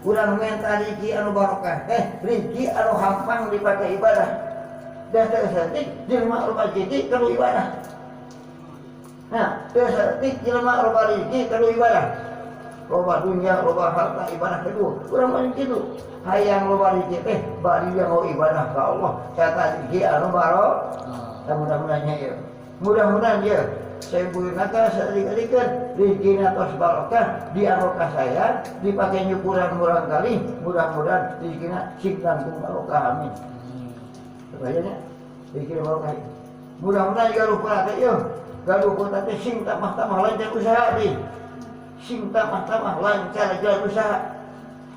Urang minta rezeki anu barokah teh, rezeki anu hampang dipakai ibadah. Dan teu saeutik jelema loba rezeki kalau ibadah. Nah, teu saeutik jelema loba rezeki kalau ibadah. Loba dunia, loba harta, ibadah kedua. Urang mah kitu. Hayang loba rezeki teh bari yang mau ibadah ka Allah. Eta rezeki anu barokah. Nah, mudah-mudahan ya. Mudah-mudahan ya. Saya gunakan saeutik-eutikeun rezeki tos barokah di anu ka saya dipakai nyukuran murang kali, mudah-mudahan rezekina sing langkung barokah, amin. Bayarnya rezeki barokah. Mudah-mudahan gaduh kuota teh ieu. Gaduh kuota teh sing tambah-tambah lancar usaha di. Sing tambah-tambah lancar jalan usaha.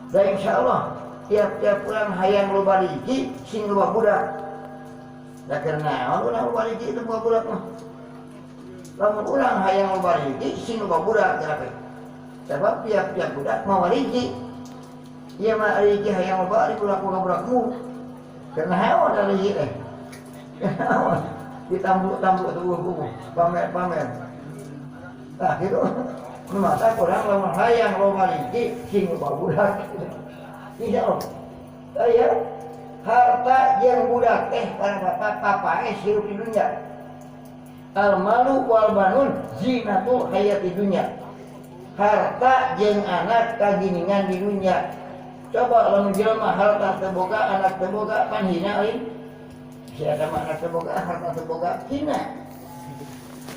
Dan insyaallah tiap-tiap urang hayang loba rezeki sing loba budak. Da keur naon urang loba rezeki itu loba budak mah. Lamun urang hayang loba rezeki sing loba budak kenapa? Sebab tiap-tiap budak mau rezeki. Ieu mah rezeki hayang loba ari budak boga budakmu. Karena hawa da rezeki teh. Ditambuk-tambuk tubuh-tubuh, pamer-pamer. Nah, gitu. Nu mata kurang lamun hayang loba rezeki sing loba budak. Insyaallah. Aya harta jeung budak teh para bapak papae hirup di dunia. Al malu wal banun zinatul hayati dunya. Harta jeung anak kaginingan di dunia. Coba lamun jelema harta teu boga, anak teu boga, pan hina euy. Sia mah anak teu boga, harta teu boga, hina.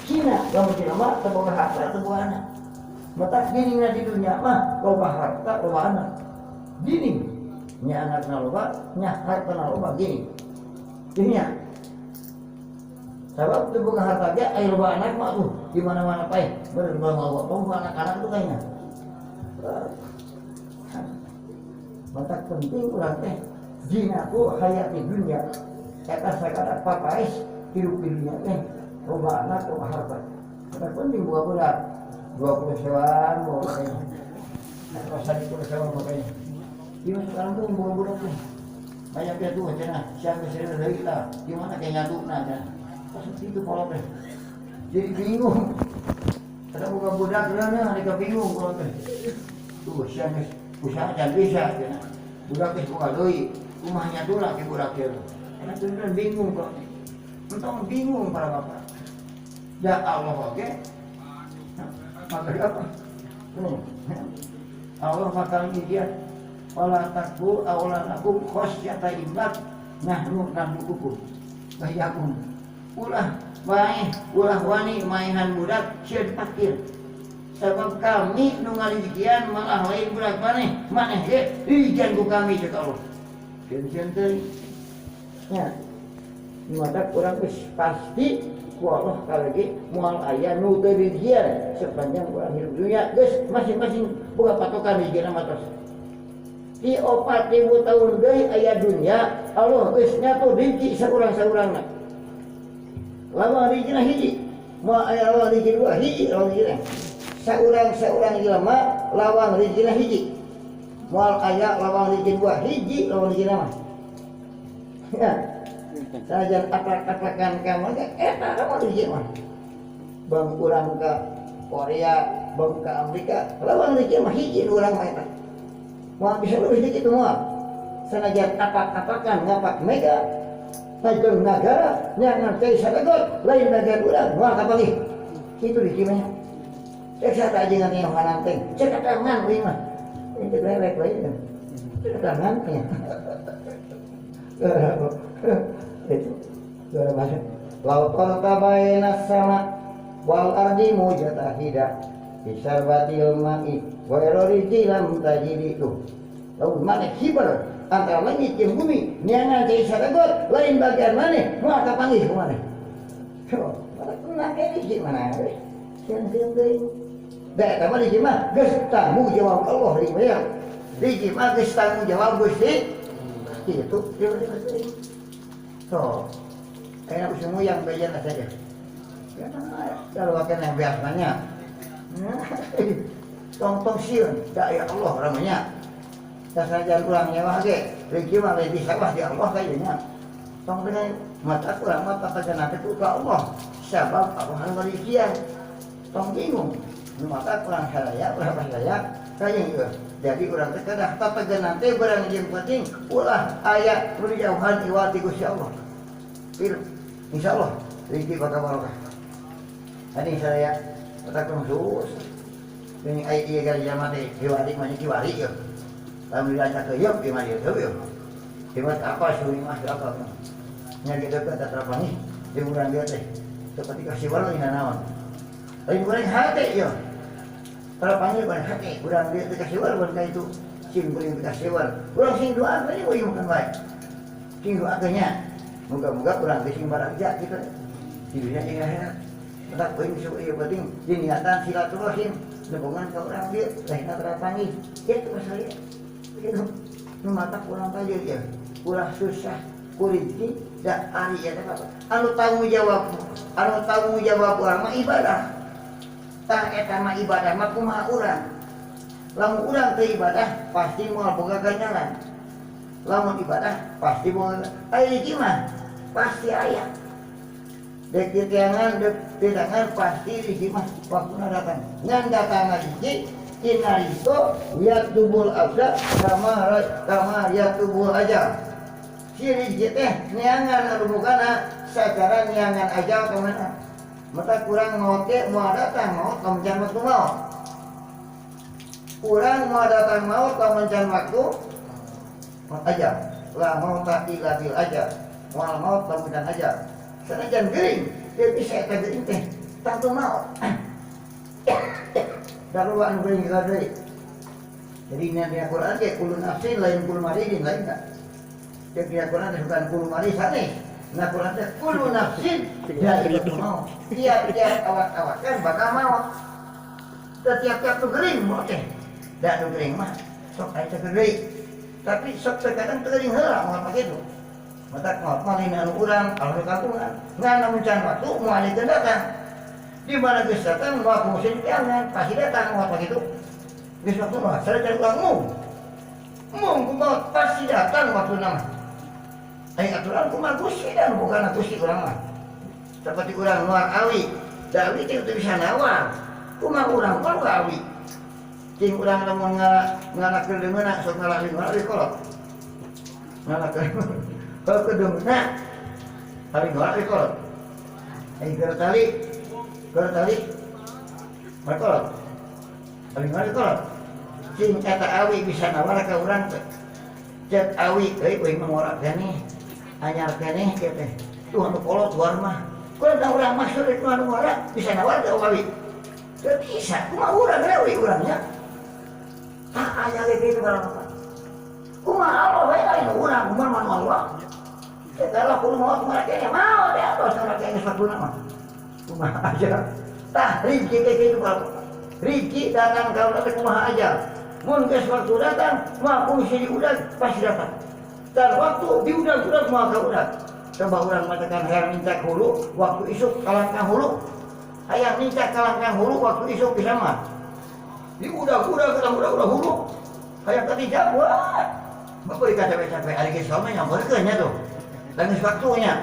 Hina lamun jelema teu boga harta, teu boga anak. Matak giningna di dunia mah loba harta, loba anak. Gini, nya anakna loba, nya hartana loba gini. Dunia. Sebab teu boga harta ge aya loba anak mah tuh di mana-mana paeh. Bener bawa bawa anak-anak tuh kayaknya. Matak penting urang teh zinatu hayati dunia. Eta sakadar papaes hidup di dunia teh loba anak loba harta. Matak penting boga budak. 20 sewaan boga kayaknya. Atau 1 sewan makanya. Gimana sekarang tuh boga budak tuh. Banyak dia tuh cenah, siang geus deui lah. Gimana kayak nyatuna cenah. Pas itu kolot teh. Jadi bingung. Ada boga budak geuna mereka bingung kolot teh. Tuh siang geus usaha can bisa cenah. Budak geus boga deui. Kumaha nyatuna ke budak teh. Karena beneran bingung kok. Entong bingung para bapak. Ya Allah oke. Maka apa? Allah bakal ujian. Wala taqtulu auladakum khasyata imlaq nahnu narzuqukum wa iyyakum. Ulah bae, ulah wani maehan budak sieun fakir. Sebab kami nu ngarijikian malah lain budak maneh, maneh ge dijikian ku kami cek Allah. Sieun-sieun teuing. Ya. Maka kurang geus pasti ku Allah kalagi moal aya nu teu dijikian sepanjang urang hidup dunia geus masing-masing boga patokan dijieun mah tos. Di 4000 tahun deui aya dunia, Allah geus ngatur rizki saurang-saurangna. Lama rizkina hiji, moal aya lawang rizki dua, hiji lawang rizkina. Saurang-saurang jelema lawang rizkina hiji. Moal aya lawang rizki dua, hiji lawang rizkina mah. Ya. Sanajan aplak-aplakan ka mah ge eta lawang rizki mah. Bang urang ka Korea, bang ka Amerika, lawang rizki mah hiji urang mah eta. Moal bisa lebih sedikit moal. Sanajan apak-apakan ngapak mega tajeng nagara nyangan cai sadagot lain bagian urang moal kapanggih. Kitu di mah. Cek sata aja ngan yang hananteng. Cek tangan euy mah. Ini lewek lain. Cek tangan ya. Itu suara bahasa. Lau qarta bainas sama wal ardi mujtahida bisarbatil ma'i wa rizqi lam tajidi tuh. Lamun maneh hiber antara langit jeung bumi neangan cai sadagot lain bagian maneh moal kapanggih ku maneh. So, mana kena mana we. Sieun-sieun teuing. Da eta mah di mah geus tanggung jawab Allah di mah. Di mah geus tanggung jawab Gusti. Kitu So, kayak semua yang bagian saja. Ya, kalau akan yang biasanya. Tong-tong sieun, da ya Allah namanya. Sasajan urang nyewa ge, rezeki mah lain di sawah di Allah kayaknya. Tong dengan mata urang mah papajan teh ku ka Allah. Sabab Allah anu ngarijian. Tong bingung. Nu mata kurang sadaya, urang sadaya kayaknya ieu. Jadi urang teh kedah tategenan teh barang jeung penting ulah aya nu dijauhan iwal ti Gusti Allah. Pil insyaallah rezeki bakal barokah. Ani saya tak khusus. Ini ai ieu gara jalma teh kiwari mah kiwari yeuh. Lamun diacak ke yeuh di mana yeuh yeuh. Di mana apa suri mah apa. Nya kitu ka tarapangi di urang dieu teh. Seperti kasih walau ina naon. Lain goreng hate yeuh. Tarapangi goreng hate urang dieu teh kasih walau ka itu sing goreng kasih walau. Urang sing doa we ieu makan bae. Sing doakeun nya. Moga-moga urang teh sing baragja kitu. Di dunia jeung akhirat. Tetap poin ieu penting diniatan silaturahim nepungan ka urang dieu lainna tarapangi. Kitu masalah. Kitu nu matak urang teh ieu. Ulah susah ku rezeki da ari ieu teh apa? Anu tanggung jawab urang mah ibadah. Tah eta mah ibadah mah kumaha urang. Lamun urang teu ibadah pasti moal boga ganjaran. Lamun ibadah pasti moal aya rezeki mah pasti aya. Dek di tiangan, dek di tangan pasti rezeki mah waktuna datang. Ngan datang rezeki inna rizqa yatubul abda kama kama yatubul ajal. Si rezeki teh neangan anu bukana sacara neangan ajal ka mana. Mata kurang maot ge moal datang maot lamun can waktu maot. Kurang moal datang maot lamun can waktu ajal. La mauta illa bil ajal. Moal maot lamun can ajal. Sanajan gering, dia bisa eta gering teh tangtu maot. Daruan anu gering deui. Jadi ini di Al-Qur'an ge kullu nafsin lain kullu maridin lain tak. Jadi di Al-Qur'an teh bukan kullu marid sanes. Nah Qur'an teh kullu nafsin dha'iqatul maut. Tiap-tiap awak-awakan bakal maot. Tiap-tiap nu gering maot teh. Da nu gering mah sok aya teh deui. Tapi sok terkadang teu gering heula moal kitu. Matak maot mah lain anu urang, anu kagungan. Ngan lamun can waktu moal teu datang. Di mana geus datang moal fungsi tiangan, pasti datang moal kitu. Geus waktu mah sanajan urang mung. Mung kumaha pasti datang waktuna mah. Ai aturan kumaha Gusti dan bukan Gusti urang mah. Seperti urang nuar awi, da awi teh teu bisa nawar. Kumaha urang kumaha awi. Cing urang lamun ngalakeun deungeunna sok ngalakeun awi kolot. Ngalakeun kalau kedeungeunna awi ngora awi kolot. Ai keur tali kolot. Awi ngora awi kolot. Cing eta awi bisa nawar ka urang teh. Cek awi euy euy mah ngora keneh. Anyar keneh kieu teh. Tuh anu kolot luar mah. Kalau da urang mah seueur anu ngora bisa nawar ka awi. Teu bisa, kumaha urang awi urangnya. Tah aya ge kitu barang apa. Kumaha Allah we aya urang kumaha mah Allah. Cek Allah kudu maot kumaha keneh maot ya Allah saurang keneh saktuna mah. Kumaha aja. Tah rezeki ge kitu barang apa. Rezeki datang ka urang teh kumaha aja. Mun geus waktu datang, mah fungsi diudag pasti datang. Dan waktu diudag-udag mah ka udag. Coba urang matakan hayang nincak hulu, waktu isuk kalangkang hulu. Hayang nincak kalangkang hulu, waktu isuk bisa mah. Diudag-udag, udag-udag hulu. Hayang katincak, wah. Bapak dikacapek-capek, ari geus mah nyamperkeun nya tuh. Dan geus waktunya.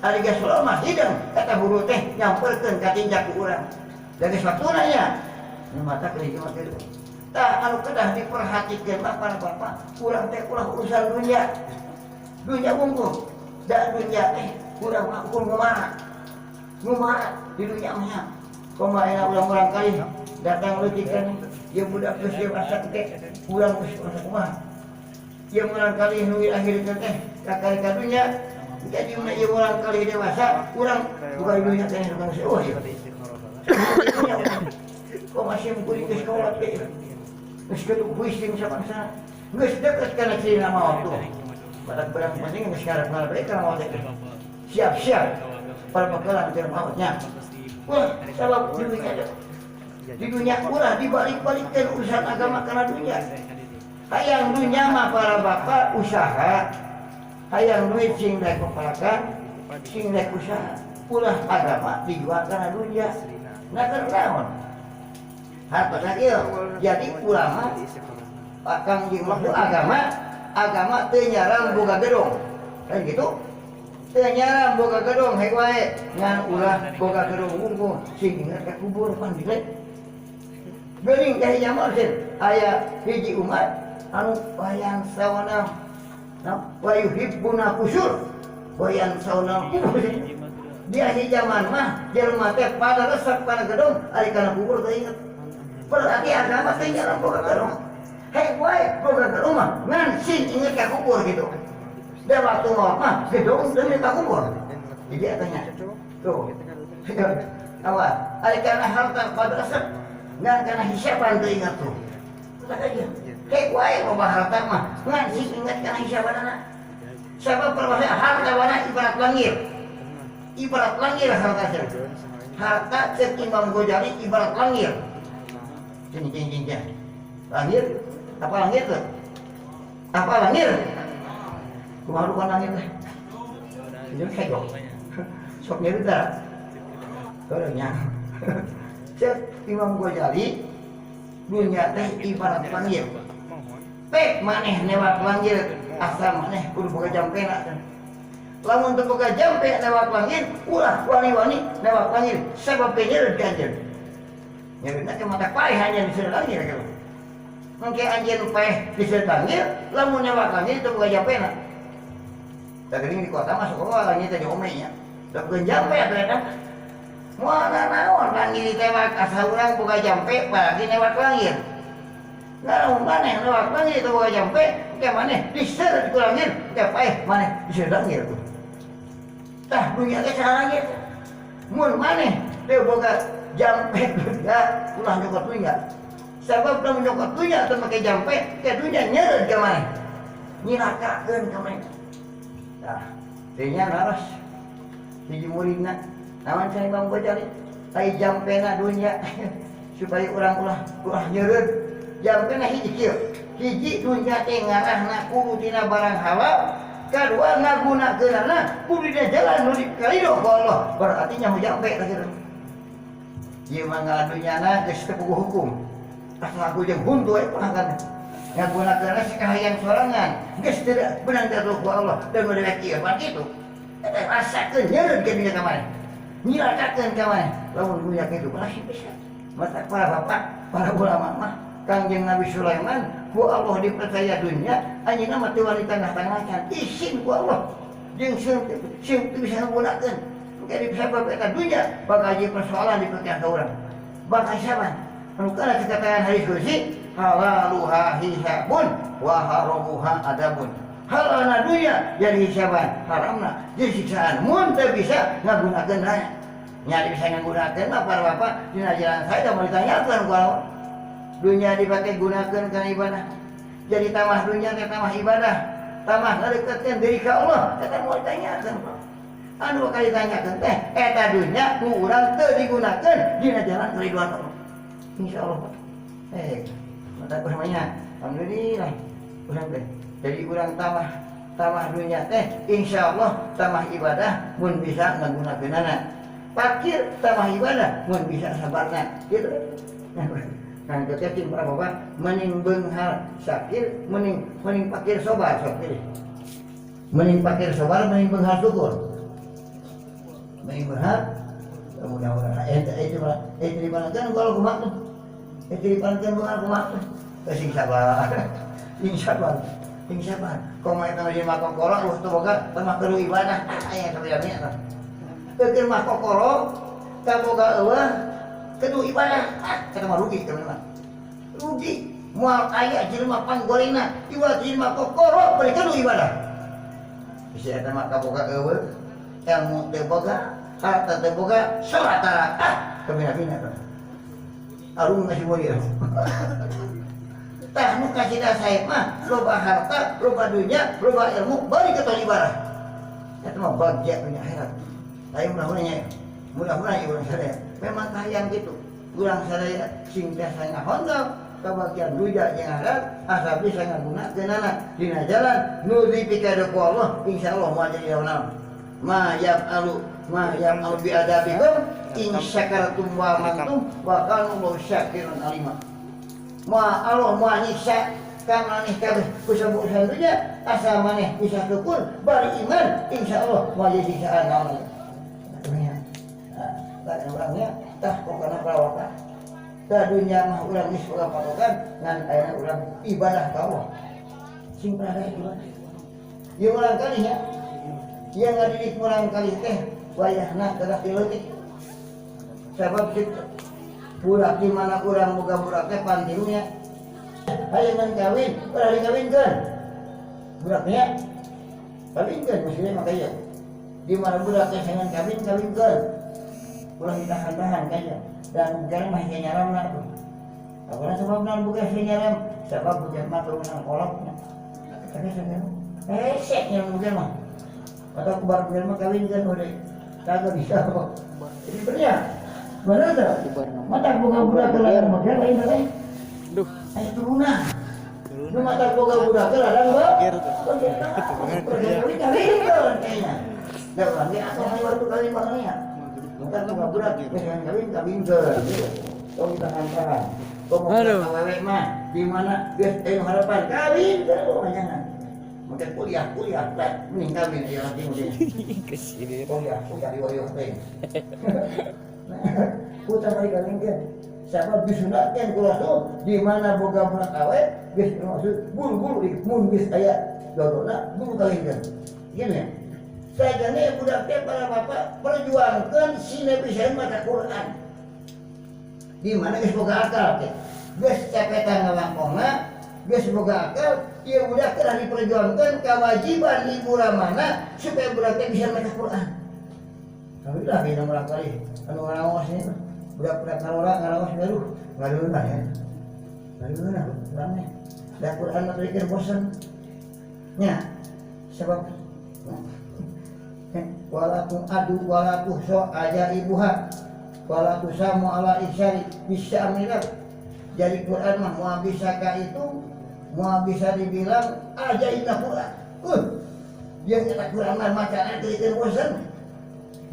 Ari geus mah hideng, kata hulu teh nyamperkeun katincak ku urang. Dan geus waktuna nya. Nu mata keur mah kitu. Tah anu kedah diperhatikeun mah para bapak, urang teh ulah urusan dunia. Dunia wungkul. Da dunia teh urang mah ukur ngumaha. Ngumaha di dunia mah. Kumaha aya urang-urang kali datang leutik kan ieu budak geus dewasa teh urang geus masa kumaha. Ieu urang kali nu akhir teh kakari ka dunia. Jadi mun ieu urang kali dewasa, urang bukan dunia teh bukan oh ieu. Kok masih mengkuring ke sekolah teh. Geus kitu pusing sabangsa. Geus deket kana ciri maot tuh. Badak barang penting geus ngarep-ngarep we kana maot teh. Siap-siap para bakalan keur maotnya. Wah, sabab di dunia teh. Di dunia ulah dibalik-balikkeun urusan agama kana dunia. Hayang dunia mah para bapak usaha. Hayang duit sing daek pepalakan, sing daek usaha. Ulah agama dijual kana dunia. Nah keur naon? Hartosna ieu. Jadi ulama Kang jeung waktu agama, agama teu nyaran boga gedong. Kan gitu? Teu nyaran boga gedong hek wae, ngan ulah boga gedong wungkul sing inget ka kubur pan dilek. Geuning teh zaman aya hiji umat anu wayang sawana wa yuhibbuna kusur wayang sawana kubur. Di akhir zaman mah jelema teh pada resep kana gedung ari kana kubur teh inget. Berarti agama teh nyaran boga gedung. Hei wae boga gedung mah ngan sing inget ka kubur gitu. Da waktu mah gedung demi ka kubur. Jadi atanya tuh. Awas, ari kana harta pada resep ngan kana hisaban teu ingat tuh. Udah aja. Hei wae loba harta mah ngan sing inget kana hisabanana. Sabab perwasa harta wana ibarat langit. Ibarat langit harta teh. Harta cek Imam Ghazali ibarat langit. Sini sini sini. Langit apa langit tuh? Apa langit? Kumaha rupa langit teh? Jadi kayak sok nyeri dah. Nya. Cek Imam Ghazali dunya teh ibarat langit. Pek maneh newak langit asa maneh kudu boga jampena. Lamun teu boga jampe newak langit, ulah wani-wani newak langit sabab nyeureud ka anjeun. Nyeureudna teh mata paeh hanya di langit kalau. Engke anjeun paeh di langit, lamun newak langit teu boga jampena. Da geuning di kota masuk ke langit teh diome nya. Da boga jampe atuh eta. Moal naon langit ditewak asa urang boga jampe apalagi newak langit. Nah, maneh newak langit teu boga jampe, engke maneh diseureut ku langit, engke paeh maneh diseureut langit tuh. Tah dunya teh sarangit. Mun maneh teu boga jampe dunya, ulah nyokot dunya. Sabab lamun nyokot dunya teu make jampe, ke dunya nyeureut ka maneh. Nyilakakeun ka maneh. Tah, teh nya naros. Hiji muridna naon cenah Imam Ghazali? Ai jampena dunya supaya urang ulah nyeureut. Jampena hiji kieu. Hiji dunya teh ngarahna kudu tina barang halal. Kedua ngagunakeunana kudu dina jalan nu dikarido ku Allah. Berarti nyaho jampe teh kitu. Ieu mah ngadunyana geus teu puguh hukum. Asal aku jeung huntu we pangkan. Ngagunakeunana sakahayang sorangan. Geus teu beunang teh ku Allah dan nu dewek ieu mah kitu. Eta rasakeun nyeureut ka dunya ka maneh. Nyilakakeun ka maneh. Lamun dunya kitu masih bisa. Mata para bapak, para ulama mah Kangjeng Nabi Sulaiman ku Allah dipercaya dunia, anjeunna mah teu wani tangah-tangahan, isin ku Allah. Jeung sing teu bisa ngagunakeun. Engke disabab eta dunya bakal jadi persoalan di pikiran ka urang. Bakal saban. Anu kana dikatakan hadis qudsi, halaluha hisabun wa haramuha adabun. Halalna dunya jadi hisaban, haramna jadi siksaan. Mun teu bisa ngagunakeun aya. Nya bisa ngagunakeun mah para bapak dina jalan saya mau ditanyakeun ku Allah. Dunia dipakai gunakan kana ibadah. Jadi tambah dunia teh tambah ibadah, tambah ngadeketkeun diri ka Allah, eta moal ditanyakeun. Anu bakal ditanyakeun teh eta dunia ku urang teu digunakeun dina jalan keriduan Allah. Insyaallah. Mata urang alhamdulillah urang teh. Jadi urang tambah dunia teh insyaallah tambah ibadah mun bisa ngagunakeunana. Fakir tambah ibadah mun bisa sabarna. Gitu. Nah, ketika para bapak mending benghar sakir, mending fakir sobar sok pilih. Mending fakir sobar, mending benghar syukur. Mending benghar, mudah-mudahan itu malah itu dipanangkan kalau kumaha tuh. Itu dipanangkan benghar kumaha tuh. Sing sabar. Sing sabar. Sing sabar. Komo eta di mah kokoro lu teu boga mah kudu ibadah. Aya sabiyana eta. Keur mah kokoro kaboga eueuh kudu ibadah. Eta mah rugi teman-teman. Rugi. Moal aya jelema panggorengna, iwal jelema kokoro bari kudu ibadah. Bisi eta mah kaboga eueuh, ilmu teu boga, harta teu boga, salat tara. Kabina-bina teh. Arung kasih mulia. Tah nu kasih sae mah loba harta, loba dunya, loba ilmu, bari ketol ibadah. Eta mah bagja dunya akhirat. Tapi mudah-mudahan mudah-mudahan ieu urang sadaya memang kahayang kitu. Urang sadaya sing biasa ngahondong kabagian dunya jeung akhirat asa bisa ngagunakeunana dina jalan nu dipikadeu ku Allah, insyaallah moal jadi naon. Ma yaf'alu ma yaf'alu bi adabikum in syakartum wa amantum wa kana Allahu syakirun alima. Ma Allah moal nyiksa ka maneh kabeh ku sabu-sabu dunya asa maneh bisa syukur bari iman insyaallah moal jadi siksaan naon. Orangnya tah pokokna para bapak Da dunya mah urang geus boga patokan ngan ayeuna urang ibadah ka Allah. Sing parah ibadah. Ieu urang kali nya. Ieu ngadidik urang kali teh wayahna kedah dileutik. Sabab budak di mana urang boga budak teh pantirunya. Hayang kawin, ulah dikawinkeun. Budaknya kawinkeun maksudnya mah kaya. Di mana budak teh hayang kawin, kawinkeun. Ulah ditahan-tahan kaya. Dan bukan mah nyaramna tuh. Apana sababna bukan nyaram? Sabab bukan mah turunan kolotnya. Tapi sekarang hesek nyaram bukan mah. Atau kubar bukan mah kawinkeun udah kagak bisa kok. Jadi bener. Bener tuh. Mata boga budak ke ladang bagian lain teh. Duh. Ayo turunan. Nu mata boga budak ke ladang bagian. Kawin kawinkeun kayaknya. Da urang ge asa waktu kawin mah. Bukan boga budak geus kawin kawinkeun. Tong ditahan-tahan. Tong awewe mah di mana geus aya harapan kawin teh jangan. Mungkin kuliah teh mending kawin aya laki mungkin. Kesini. Kuliah riweuh teh. Utama dikawinkeun. Sabab disunatkeun ku Rasul di mana boga budak awe geus maksud buru-buru mun geus aya jodohna buru kawinkeun. Ieu nya. Sajane budak teh para bapak perjuangkeun sina bisa maca Quran. Di mana geus boga akal teh. Geus capetan ngalangkongna, geus boga akal, ieu budak teh diperjuangkeun kewajiban ibu ramana supaya budak teh bisa maca Quran. Alhamdulillah dina murang kali anu ngaraos ieu budak-budak ngarora ngaraos gaduh ngadeunah ya. Ngadeunah Quran teh. Da Quran mah teu bosen. Nya sabab wala adu wala tuhsa ajaibuha wala tusamu ala isyari bisa amilak. Jadi Quran mah moal bisa ka itu moal bisa dibilang ajaibna Quran. Dia kata Quran mah macana teu bosen.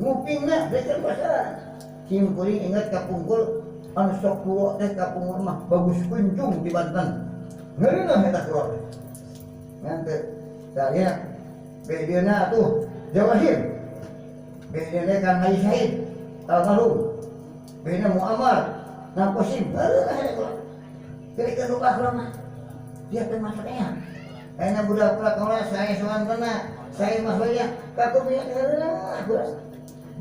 Ngupingna teu bosen. Sim kuring ingat kapungkur anu sok kulo teh kapungkur mah bagus kunjung di Banten. Ngeunah eta kulo teh. Ngan teu saya bedieuna atuh Jawahir. Bedieuna Kang Haji Said almarhum. Bedieuna Muammar Nakosim. Ngeunah eta kulo. Jadi kedua kulo mah dia teh masuknya. Ayeuna budak-budak kaula saya soantena, saya mah banyak kakuminya ngeunah kulo.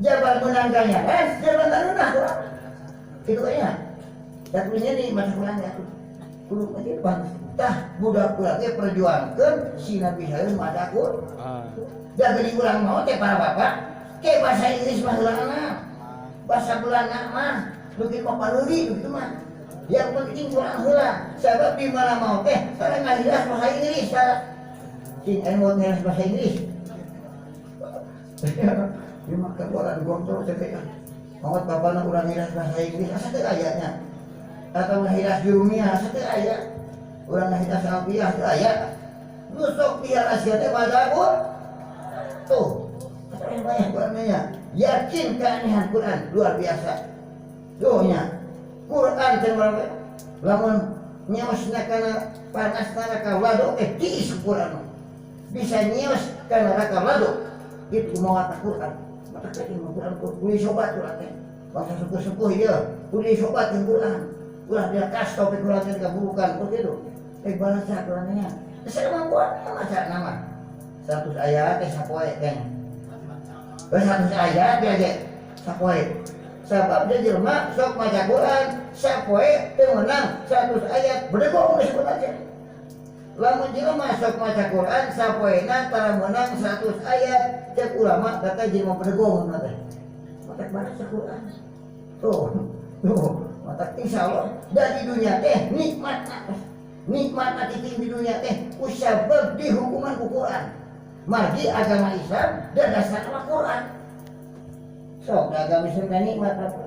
Jabar menangkanya, jabar ngeunah kulo. Itu kayaknya. Da kulinya di masa kurang ya. Kudu mati bang. Tah budak-budak teh perjuangkeun si Nabi Sayyid maca Quran. Da geuning urang mau teh para bapak, ke bahasa Inggris mah heulana. Bahasa Belanda mah nu kitu mah pareuri nu kitu mah. Yang penting kurang heula. Sabab di mana mau teh tara ngahilas bahasa Inggris tara. Cing aya mau ngahilas bahasa Inggris. Di mah keluaran gontor teh teh. Maot bapana urang ngilas bahasa Inggris asa teu aya nya. Atau ngahilas jurumiyah asa teu aya. Urang ngahilas alfiah teu aya. Nu sok dihilas teh bahasa Quran. Tuh. Banyak Qurannya. Yakin keanehan Quran luar biasa. Tuh nya. Quran teh lamun nyiosna kana panas neraka lado teh tiis Quran. Bisa nyios kana neraka lado. Itu mawa Quran. Mata teh Quran kudu sobat Quran teh. Bangsa sepuh-sepuh ieu kudu sobat jeung Quran. Ulah dia kasih topik Quran teh kaburukan begitu. Baca Qurannya. Saya mampu maca nama. 100 ayat teh sapoe teh. 100 ayat dia ge sapoe. Sabab dia jelema sok maca Quran sapoe teu meunang 100 ayat bedegong disebut aja. Lamun jelema sok maca Quran sapoena tara meunang 100 ayat cek ulama kata jelema bedegong teh. Mata baca Quran. Tuh, tuh, mata insyaallah dari dunia teh nikmat. Nikmat ati di dunia teh usabab di hukuman ku Quran. Margi agama Islam dan dasar Quran. Sok agama Islam teh nikmat apa?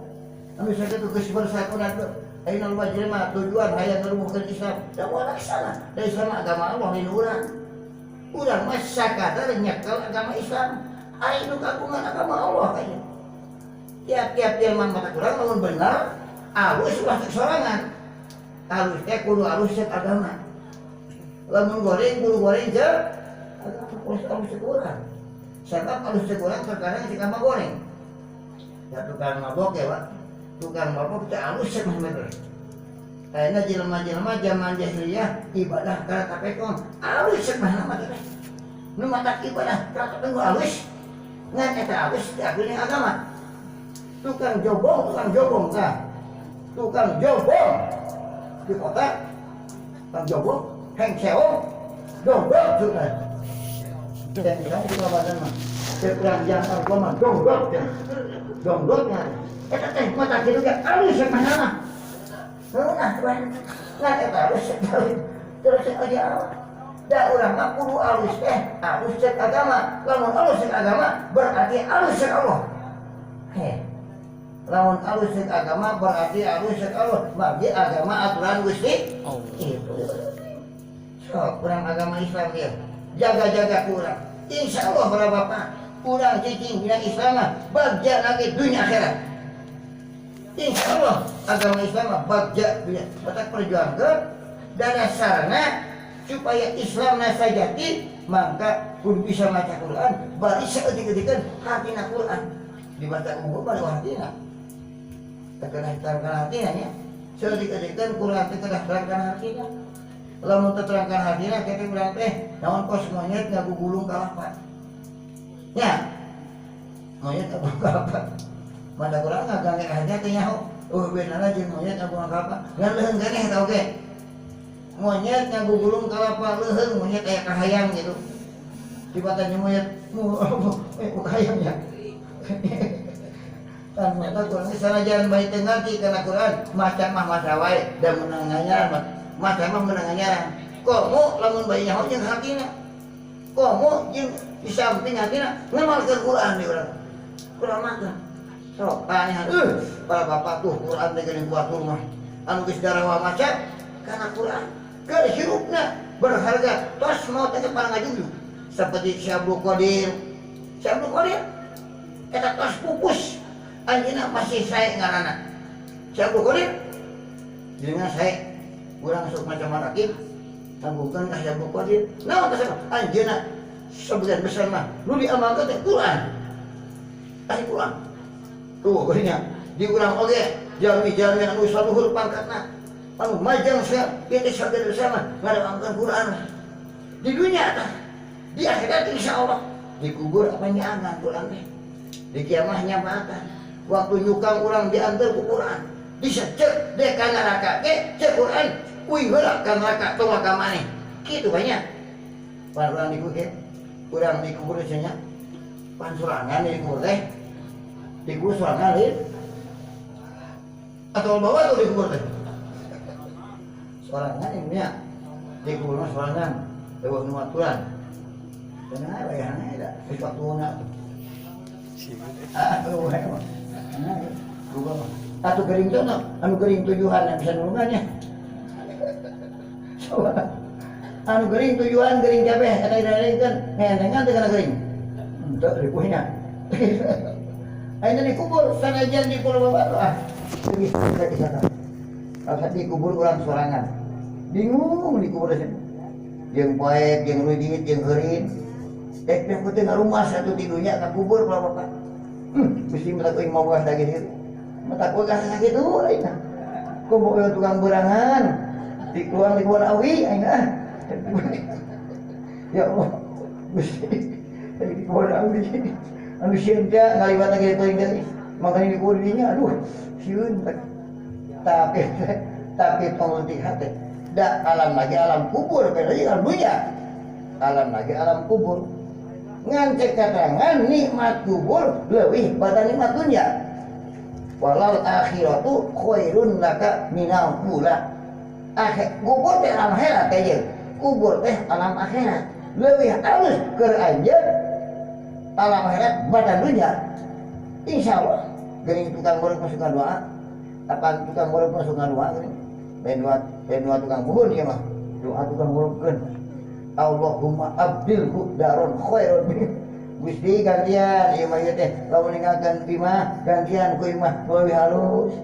Anu sakitu geus bersakuna teh ayeuna loba jelema tujuan hayang ngarubuhkeun Islam. Da moal laksana. Da Islam agama Allah di urang. Urang mah sakadar nyekel agama Islam. Ari nu kagungan agama Allah kayaknya. Tiap-tiap jelema mata kurang lamun bener alus ulah cek sorangan. Alus teh kudu alus cek agama. Lamun goreng kudu goreng cek agama, alus alus cek urang. Sabab alus cek urang terkadang cek mah goreng. Ya tukang mabok ya, Pak. Tukang mabok teh alus cek mah bener. Kayaknya jelema-jelema zaman jahiliyah ibadah kana tapekong alus cek mah teh. Nu matak ibadah kana tapekong alus. Ngan eta alus diakui agama. Tukang jobong tah. Tukang jobong di kota. Tukang jobong hengseong dongdok sudah. Dan kamu di kawasan mah kurang jangkau mah dongdok ya. Dongdoknya. Eta teh mata kitu ge alus cek mah. Nah, ngan eta alus terus aja awak. Da urang mah kudu alus teh, alus cek agama. Lamun alus cek agama berarti alus cek Allah. Heh. Lamun alus cek agama berarti alus cek Allah. Bagi agama aturan Gusti Allah. Itu. Sok urang agama Islam ieu. Jaga-jaga ku urang. Insyaallah para bapak, urang cicing dina Islam mah bagja lagi dunia akhirat. Insyaallah agama Islam mah bagja dunia. Batak perjuangkeun dan dasarna supaya Islam sajati maka kudu bisa maca Quran bari saeutik-eutikeun hatina Quran dibaca unggul bari hatina teu kedah terangkan hatina nya saeutik-eutikeun Quran teh kedah terangkan hatina lamun teu terangkan hatina kitu urang teh naon kos monyet ngagugulung kalapa nya monyet ngagugulung kalapa mada urang ngagange hatina teh nyaho eueuh beunana jeung monyet ngagugulung kalapa ngan leuheung keneh eta oge monyet ngagugulung kalapa leuheung monyet aya kahayang gitu dibatan monyet kahayang ya kan mata Quran sanajan bae teu ngarti kana Quran maca mah maca wae da meunang nganyaran maca mah meunang nganyaran komo lamun bae nyaho jeung hatina komo jeung di samping hatina ngamalkeun Quran di urang Quran mah sok kanehan para bapak tuh Quran teh geuning kuat mah anu geus darawa maca kana Quran keur hirupna berharga tos maot teh parang ngajujug seperti Syekh Abdul Qadir. Syekh Abdul Qadir eta tos pupus anjeunna masih sae ngaranna Syekh Abdul Qadir jenengan sae urang sok maca marakib tanggungkeun ka Syekh Abdul Qadir naon teh anjeunna sebagian besar mah nu diamalkeun teh Quran tah Quran tuh geuning di urang oge jalmi-jalmi anu saluhur pangkatna anu majang sia ieu teh sabener sama ngadoangkeun Quran di dunia tah di akhirat insyaallah dikubur apa nyangan Quran teh di kiamah nyampatan waktu nyukang urang diantar ku Quran disecek dek ka neraka ge cek Quran uih heula ka neraka tong ka maneh kitu banyak pan urang dikubur urang dikubur cenah pan sorangan dikubur teh dikubur sorangan lain atau bawa tuh dikubur teh sorangan ini ya dikubur mah sorangan lewat nu aturan tenang bayaranna eta geus waktuna ah eueuh mah atuh gering teh anu gering tujuan bisa nulungan nya anu gering tujuan gering kabeh eta direungkeun ngenengan teh kana gering henteu ripuhna ayeuna dikubur sanajan dikubur bapak ah geus kita kata dikubur urang sorangan bingung dikubur teh jeung poek jeung rujit jeung heurin teh teh teh ngarumah satu tidunya ka kubur para bapak mesti matak euy mawa da kitu matak euy ka sakitu aing komo euy tukang berangan dikeluar di kebun awi aing ah ya Allah mesti di kebun awi anu sieun teh ngaliwat lagi teuing teh makanya dikubur dinya aduh sieun tapi tong leutik hate da alam lagi alam kubur beda jeung alam dunya alam lagi alam kubur ngan cek katerangan nikmat kubur leuwih pada nikmat dunya walal akhiratu khairun laka minal ula akhir kubur teh alam akhirat teh jeung kubur teh alam akhirat leuwih alus keur anjeun alam akhirat badan dunya insyaallah geuning tukang goreng masukan doa apa tukang goreng masukan doa geuning lain doa tukang buhun ieu mah doa tukang gorengkeun Allahumma abdilhu daron khairun min Gusti gantian ieu mah ieu teh lamun ninggalkeun imah gantian ku imah leuwih halus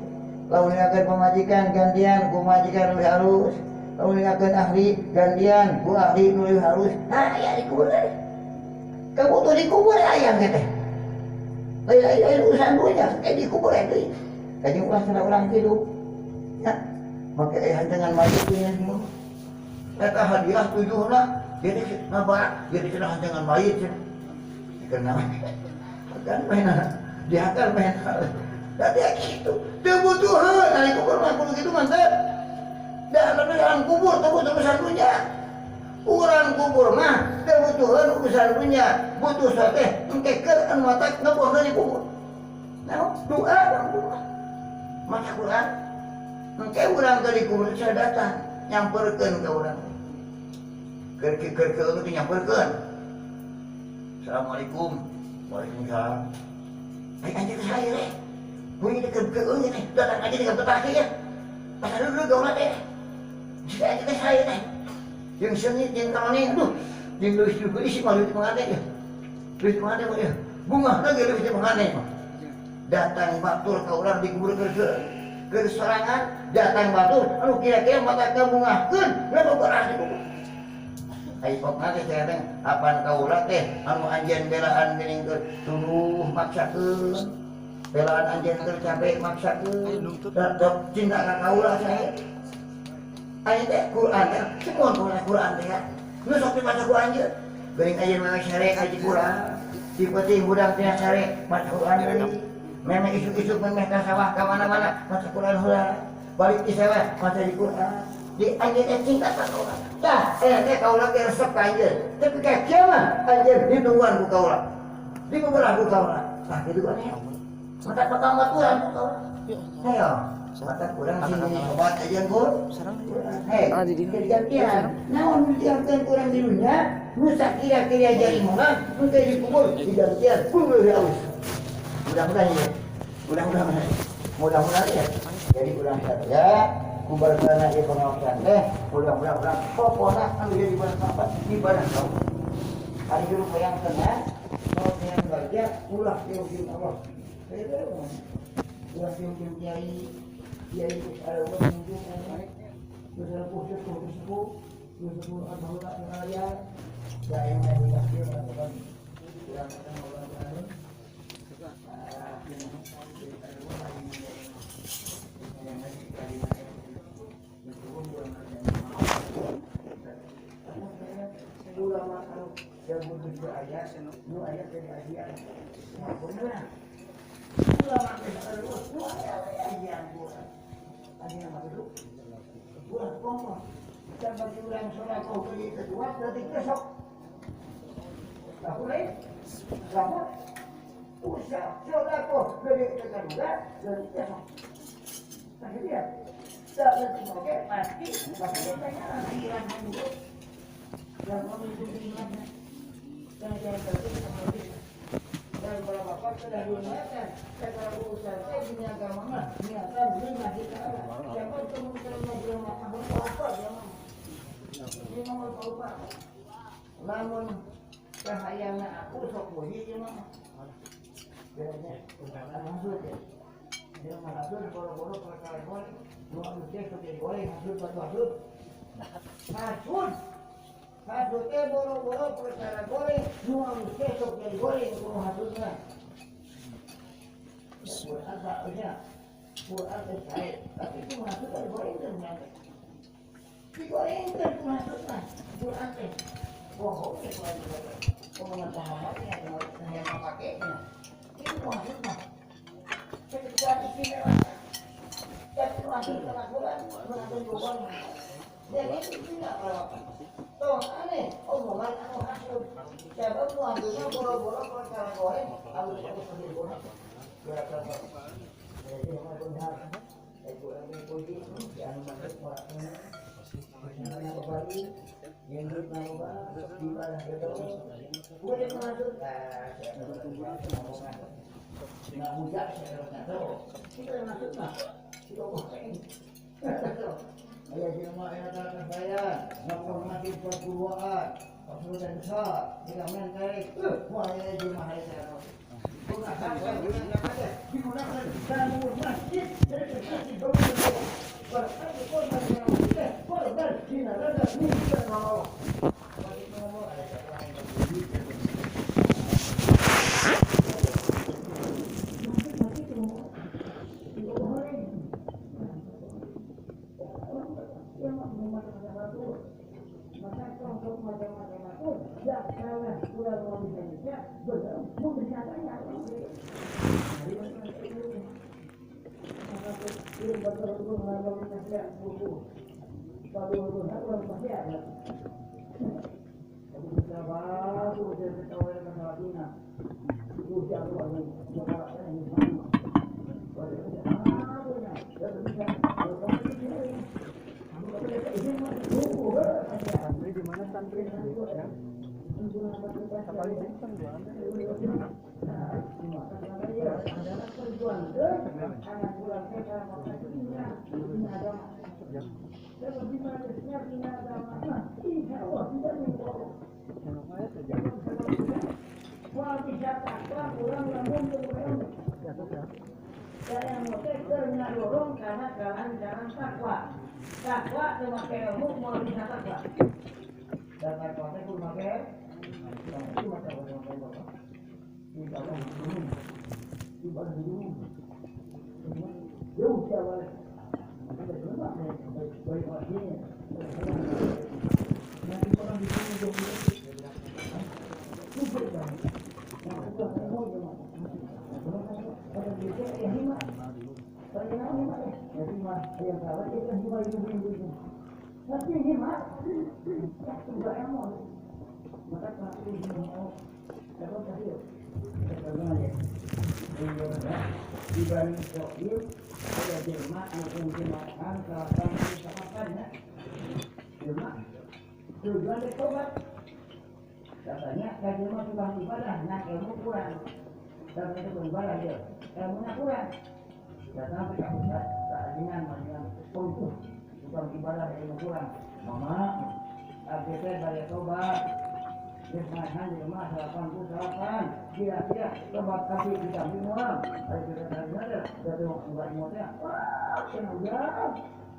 lamun ninggalkeun pamajikan gantian ku majikan leuwih halus lamun ninggalkeun ahli gantian ku ahli leuwih halus aya dikubur kabutuh dikubur aya ge teh lain urusan dunya dikubur deui kajing ulah cenah urang kitu nya Make hancangan mayit nya semua. Eta hadiah tujuhna jadi ngabarak jadi kena hancangan mayit cenah. Kena kan mainan dihakan mainan. Dadi kitu. Teu butuheun ari kubur mah kudu kitu mah teh. Da urusan kubur teu butuh urusan dunya. Urang kubur mah teu butuheun urusan dunya. Butuh teh engke keur anu matak ngebohkeun di kubur. Nah, doa doa. Maca Quran. Engke urang ke di kubur saya datang nyamperkeun ka urang. Keur keur keur teh nyamperkeun. Assalamualaikum. Waalaikumsalam. Ai anjir ke saya teh. Bunyi keur keur teh datang aja di petah ya. Pasal dulu gaul teh. Jika anjir ke saya teh. Jeung seungit jeung kalone aduh. Jeung leuwih leuwih isi mah leuwih mangane ya. Leuwih mangane mah ya. Bunga lagi leuwih mangane mah. Datang batur ka urang dikubur keur sorangan, datang batur anu kira-kira mata kabungahkeun ngabogoran di kubur. Ai pokna teh teh apan kaula teh anu anjeun belaan geuning keur tuluh maksakeun. Belaan anjeun keur capek maksakeun. Da cinta ka kaula sae. Aya teh Quran teh semua Quran teh ya. Nu sok dibaca ku anjeun. Geuning anjeun mah sare kaji Quran. Ti penting budak teh sare maca Quran deui. Memeh isuk-isuk memeh ka sawah ka mana-mana maca Quran heula. Balik di sawah maca di Quran. Di anjeun teh cinta ka kaula. Tah, teh kaula ge resep ka anjeun. Tapi ka kieu mah anjeun ditungguan ku kaula. Dibeberah ku kaula. Tah kitu kan ya. Mata bakal baturan ku kaula. Hayo, mata kurang sini sobat aja ku. Hei, gantian. Naon digantian kurang di dunia, nu sakira-kira jadi mah, nu teh dikubur digantian kubur halus. Mudah-mudahan ya. Mudah-mudahan. Mudah-mudahan ya. Jadi urang saja kubarkana ieu pengawasan teh, mudah-mudahan urang pokona anu jadi bermanfaat ibadah kau. Ari hirup hayang tenang, mau hayang bahagia, ulah jauh-jauh Allah. Ulah jauh-jauh kiai, kiai ada orang nunjuk terus ada khusus khusus sepuh, terus sepuh atau tak raya, da yang lain takdir atau kan urang orang lain. Ulama anu yang butuh ayat, nu ayat dari ajian. Ulama nu ayat ajian bukan. Ajian apa itu? Ulah kelompok. Dan bagi orang sholat kau beli kedua berarti besok. Aku lain, kamu usah sholat kau beli kedua berarti besok. Nah dia, tak berarti oke pasti pasti banyak pikiran dulu. Dan memimpin imannya. Dan jangan terus dan para bapak sudah diingatkan, saya urusan saya dunia agama mah, niatan lima kita. Siapa itu mungkin ngobrol sama lupa dia mah. Dia mau lupa. Lamun cahayana aku sok bunyi dia mah. Bedanya, maksud ya. Dia mah maksud boro-boro perkara boleh. Dua manusia sok jadi boleh maksud buat maksud. Maksud. Hasutnya boro-boro perkara goreng, nu manusia sok jadi goreng kudu hasutna. Quran saatnya, Quran teh sae, tapi itu hasut teh gorengkeun nya. Digorengkeun ku hasutna, Quran teh. Bohong teh ku hasutna. Omongan sahabatnya, yang mapakenya. Itu hasutna. Ketika istimewa. Tapi ku hasut kana Quran, hasut bohong. Jadi itu tidak apa-apa. Tong aneh, omongan anu hasud. Siapa nu hasudna boro-boro perkara goreng, alus alus jadi goreng. Gerak-gerak. Jadi mah benar. Ibu anu puji, anu masuk waktu. Misalnya kembali, yang hidup di mana gitu. Boleh masuk. Nah, muda saya tahu. Kita yang masuk mah. Kita goreng. Ayah di rumah ayah datang saya, ngapun masih perpuluhan, dan besar, tidak main tarik, wah ayah di rumah ayah saya. Digunakan dalam masjid, dari masjid berarti korban korban di neraka bukan Allah. Karena kurang mau bisa benar mau nyatanya. Santri di mana santri? Ya. Tujuan tobat katanya kajian sudah ibadah, nah ilmu kurang. Dan itu ibadah dia, ilmunya kurang. Datang ke pusat keadilan dengan untuk bukan ibadah ilmu kurang. Mama, ABT balik tobat. Bismillah di rumah 88 kira-kira tobat tapi tidak orang. Ada kita ada, ada enggak nyotnya. Wah, kenapa?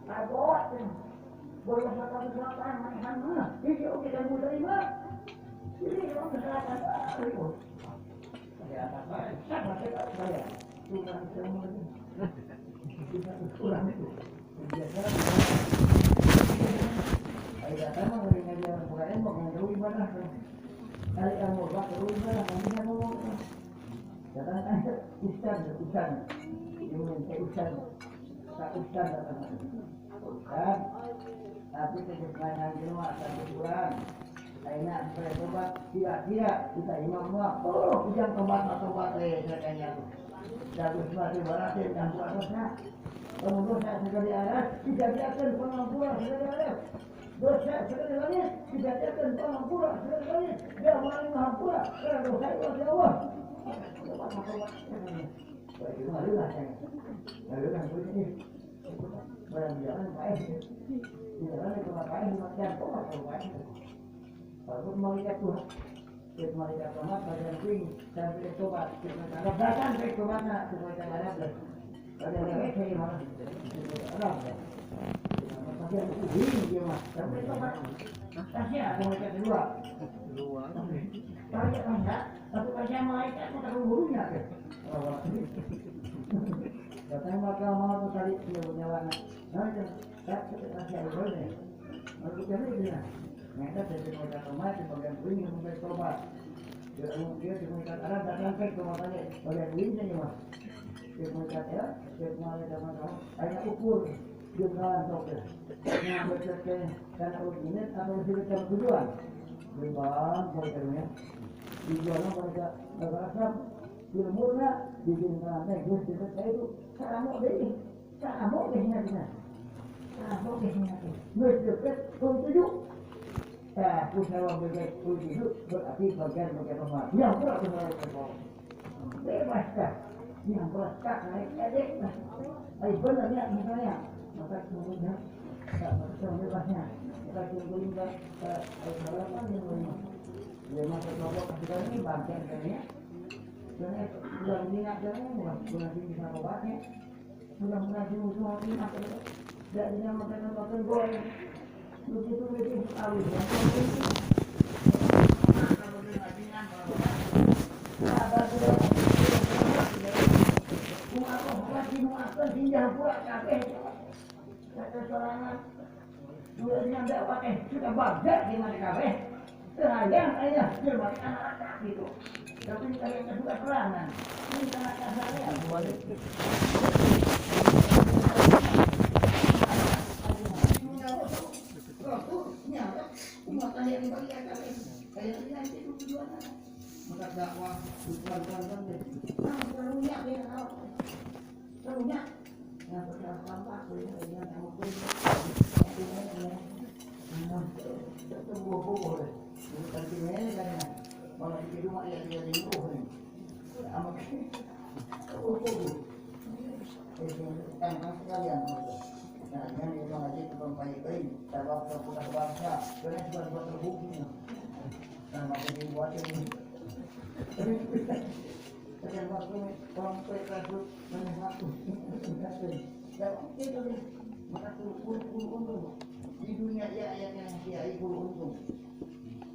Abot. Boleh satu selatan main mana? Ini oke dan muda lima. Ini orang selatan. Ya apa? Sama saya. Tuhan semua ini. Bisa kurang itu. Biasa. Ayo datang mah ngajar Quran mau ngajar ibadah. Kali kamu buat ibadah, kamu ngomong. Datang kan ustaz, ustaz. Ini ustaz. Tak ustaz datang. Ustaz. Tapi kejempanan jelma satu kurang. Aina sampai tobat tidak kita imam semua. Oh, ujang tobat atau tobat katanya. Dagus mati baratin dan puasnya. Kamu dosa sekali aras, tidak diakan pengampunan sekali aras. Dosa sekali langit, tidak diakan pengampunan sekali langit. Dia maha mengampura karena dosa itu oleh Allah. Tobat tobat. Baik, marilah saya. Marilah begini. Barang jalan baik. Jalan itu ngapain makan tobat tobat. Walaupun malaikat Tuhan, kita malaikat tobat bagian kuing sampai tobat, kita Arab datang ke tobatnya, kita Arab dah. Pada lewat saya malah Arab dah. Bagian kuing dia mah sampai tobat. Tasnya ada malaikat dua. Dua. Banyak enggak, tapi tasnya malaikat itu terlalu gurunya. Datang maka mau cari nyawa. Nah, tak tasnya boleh. Aku cari dia. Mereka jadi mereka tomat di bagian kuing yang sampai tobat. Dia di mereka Arab datang ke tomatannya bagian kuing saja mah. Di mereka ya, di mereka kamu, hanya ukur di kawan toke. Nah, bercerita karena ujian atau cerita tujuan. Bang, mereka tujuan mereka berasa ilmunya bikin kawan terus kita itu kamu deh, kamu deh nanti, kamu deh nanti. Bercerita tujuh. Usaha bagian itu berarti bagian-bagian rumah yang kurang kurang bebas dah, yang kurang tak naik adik lah. Ayo benar ya misalnya, maka semuanya tak bersama bebasnya. Kita tunggu hingga harapan yang lima. Lima kelompok kita ini bagian kayaknya. Dan bulan ini nak jalan, bulan ini bisa obatnya. Bulan-bulan ini semua ini nak tidak dinamakan makan goreng. Begitu lebih tahu ya. Terayang ayah jelma anak gitu. Tapi kalian kedua perangan. Ini karena kasarnya boleh. Di dunia ya ayatnya kiai guru untung.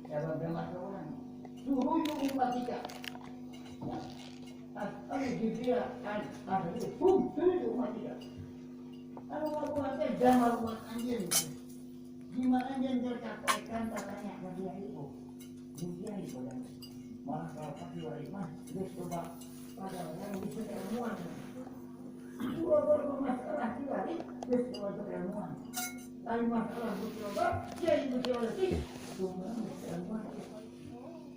Kalau bermakna orang, suruh umat kita. Asal dia kan ada pun umat kita. Kalau umat jangan umat anjing. Gimana anjing terkapaikan katanya dia itu. Dia itu dan malah kalau pagi hari mah dia coba pada yang bisa ilmuwan. Dua bermasalah kiai, dia coba ilmuwan. Lain masalah bercoba, dia ibu teologis. Cuma ilmuwan.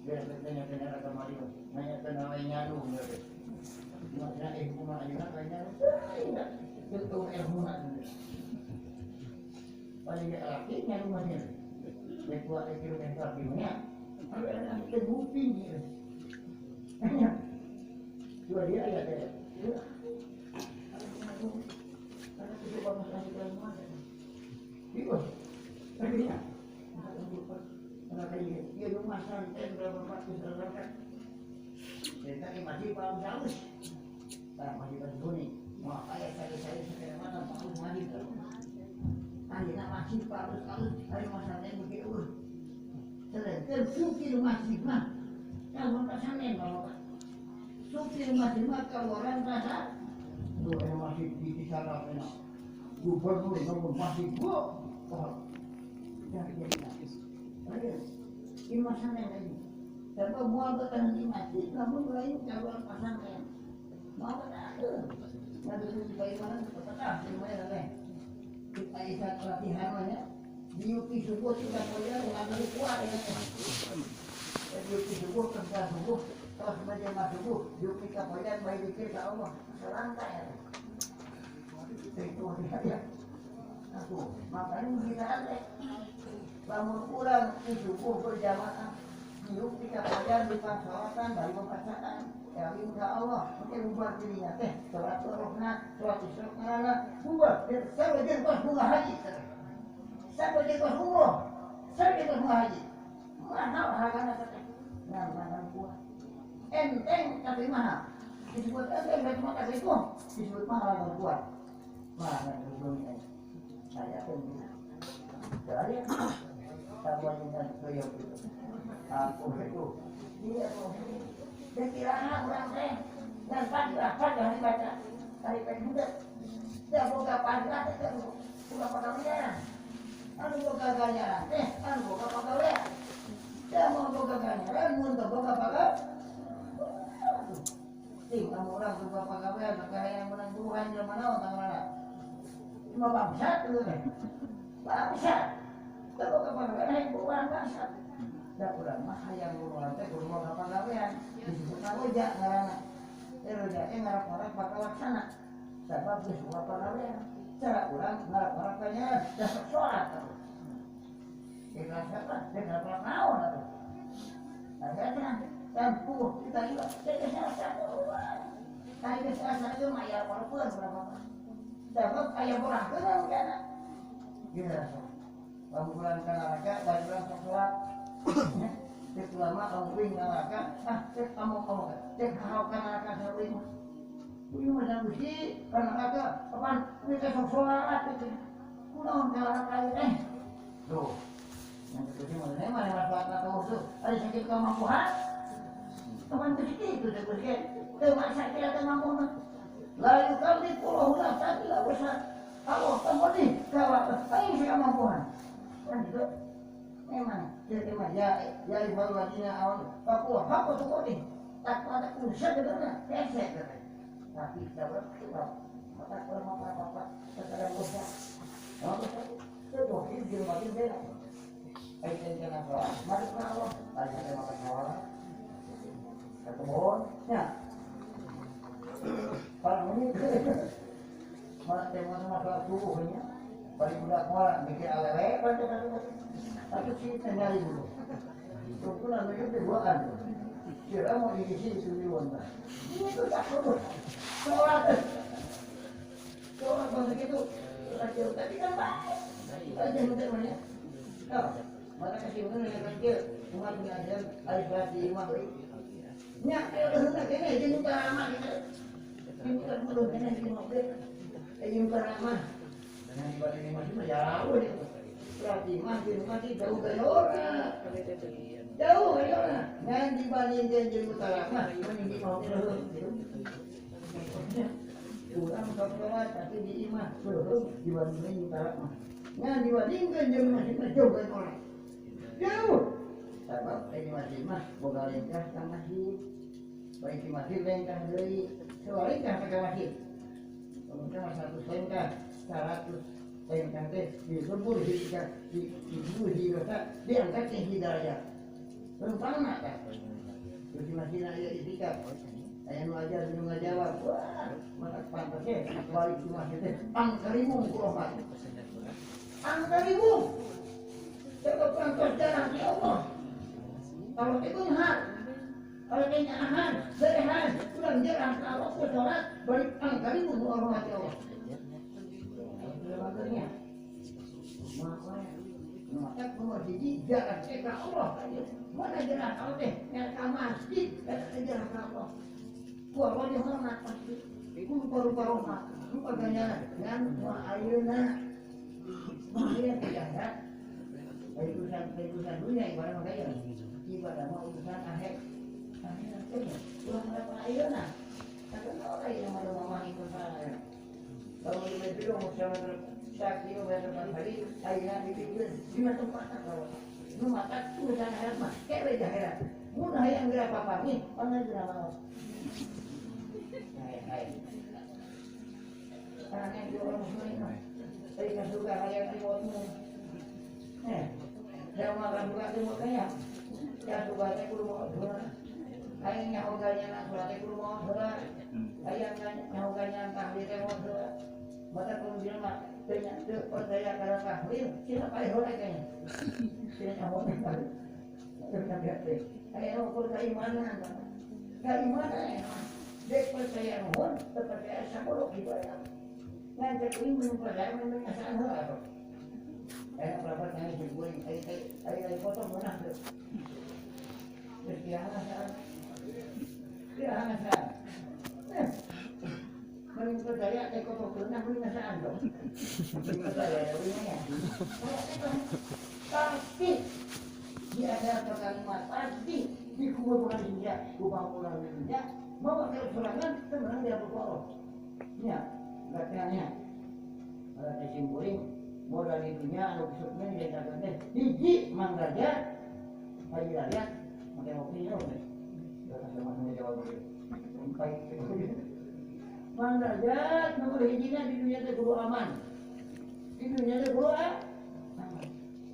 Dia bertanya-tanya agama dia, nanya tentang nyanu. Maksudnya ilmu mana juga kayaknya, tidak. Itu ilmu mana. Paling laki nyanu masih. Lekua lekir lekua gimana? Ada anak terbukti ni. Dua dia ya dia. Karena itu masalah ilmuwan. Iya, iya. Iya rumah santen berapa ratus rakyat. Jadi masih paham halus. Tak masih berbunyi. Wah, ayah saya sekali mana paham mandi terus. Ayah masih paham halus. Ayah masalahnya begitu. Sedangkan supir masjid mah kalau tak bawa. Supir masjid mah kalau orang rasa, tuh masih di sana enak. Gubernur nomor masih gua. Ini masalah ini. Sebab mual bertahan di masjid, namun lain calon pasangan. Mau tak ada. Nanti itu bagaimana tetap lumayan lah. Kita isa latihan banyak. Diupi subuh tidak boleh mengambil kuat ya. Diupi subuh kerja subuh, terus menjelma subuh, diupi kapoyan baik dikir ke Allah. Selangka ya. Itu dia. Aku makanya kita ada. Bangun kurang di subuh berjamaah. Diupi kapoyan di pasolatan dari pembacaan. Ya minta Allah, mungkin bubar dirinya teh, sholat rohna, sholat isyraq ngarana, bubar, sampai dia kos bunga haji. Sampai dia kos umroh, sampai dia kos bunga haji. Mahal harganya teh. Nah, mahal kuat. Enteng tapi mahal. Disebut enteng tapi cuma kasih itu, disebut mahal harga kuat. Mahal dunia. Saya pun dari tak dengan beliau itu. Aku itu dia dikira orang teh dan pagi apa jangan dibaca dari pagi dia boga pagi teh boga pagawean anu boga ganjaran teh anu boga pagawean dia mau boga ganjaran mun teu boga pagawean ting kamu orang boga pagawean maka yang menang buruhan jelema naon tah mana cuma bangsat lu teh bangsat teu boga pagawean hayang buruhan bangsat. Da urang mah hayang buruan teh kudu boga pagawean disebut roja ngaranna. Teh roja teh ngarap-ngarap bakal laksana. Sabab geus boga pagawean. Cara urang ngarap-ngarap nya da sok salat atuh. Ikhlas apa? Teh ngarap naon atuh. Nah, kan tempuh kita juga teh geus asa. Tah geus asa ieu mah aya walaupun berapa. Sabab aya borahkeun kana. Gitu rasa. Lamun urang ka neraka bari urang sok salat. Cek lama kamu wing neraka, ah cek kamu kamu cek hau ka neraka sareng mah. Kuyu mah gusti ka neraka kapan we teh sok salat teh. Kunaon ka neraka ieu teh? Tuh. Yang ketujuh mah mana mana salat tuh. Ari sakit kemampuan. Kapan teh kitu teh gusti? Teu masa kira teu mampu mah. La yukallifullahu nafsan illa wus'aha. Allah temodi kalau aing kemampuan. Kan gitu. Memang dia mah ya ya ibadah awan Papua apa tuh kok nih tak ada urusan dengan pesek tapi kita berkira maka kalau mau apa-apa terkadang dosa itu di rumah itu beda ayo jangan apa mari Allah tadi saya makan sawah ketemu ya kalau ini malah tema masalah tubuhnya balik budak malah mikir alele atau sih nyari dulu itu namanya keduaan kira mau diisi itu di mana ini tuh tak perlu sholat sholat bangsa itu tadi kan baik aja minta mana mana kasih mana yang kecil cuma punya ajaran harus berarti imam nya ayo udah kene jeung karamah gitu ini kan perlu kene di mobil jeung karamah nah dibanding masih mah jauh itu berarti masih masih jauh dari orang jauh dari orang ngan dibandingkan jeung karamah mending di mobil kurang sholat tapi di imah belum dibandingkan jeung karamah ngan dibandingkan jeung masih mah jauh dari orang jauh sebab ini masih mah boga lengkah ka masjid baik di masjid lengkah deui lengkah ka masjid kemudian 100 lengkah 100 lengkah teh dilebur di di dosa diangkat ke hidayah rempangna tah di masjid aya itikaf aya nu ajar nu ngajawab wah mata pantas teh balik di masjid teh pangkarimung ku opat pangkarimung sebab pantas jarang di Allah kalau itu hak kalau kenyahan berehan kurang jarang kalau aku sholat balik pangkarimung ku hormati Allah makanya maka nomor hiji jarang ka Allah mana jarang Allah teh ka masjid eta jarang ka Allah ku Allah dihormat pasti ku rupa-rupa hormat rupa ganjaran ngan wa ayeuna ieu tidak urusan dunia ibadah mah gaya ibadah mah urusan akhir akhirat ulah berapa ayeuna tapi orang yang mau mama ikut saya kalau di medio mau kilometer per hari ayeuna dipikeun lima tempat kalau nu mata urusan akhirat mah kewe akhirat mun hayang geura papanggih pangajeuna maot hai hai tangan di orang muslim mah teh ka surga hayang maot mu saya makan buka teh makanya ya surga teh kudu maot heula hayang nyaho ganjaran sholat teh kudu maot heula hayang nyaho ganjaran tahlil teh maot heula maka kudu jelema teu teu percaya kana tahlil sina paeh heula kayaknya sina nyaho tahlil teu hayang ukur keimanan keimanan dek percaya nuhun teu percaya sakodo ibadah ngan cek kuing mun percaya mun ngasaan heula atuh berapa kali diguring, air foto mana tuh? Dia ngasaan. Mending percaya teh kotor kena mending ngasaan dong. Mending percaya ya, ya. Pasti di ada kalimat pasti dikubur bukan dia, kubang ulang dia. Bawa ke serangan, tenang dia berkorok. Ya, katanya. Ada kesimpulan. Modal itunya anu besoknya dia teh hiji manggaja haji raya make mobil teh udah sama sama jawab begitu manggaja nomor hijina di dunia teh kudu aman di dunia teh kudu aman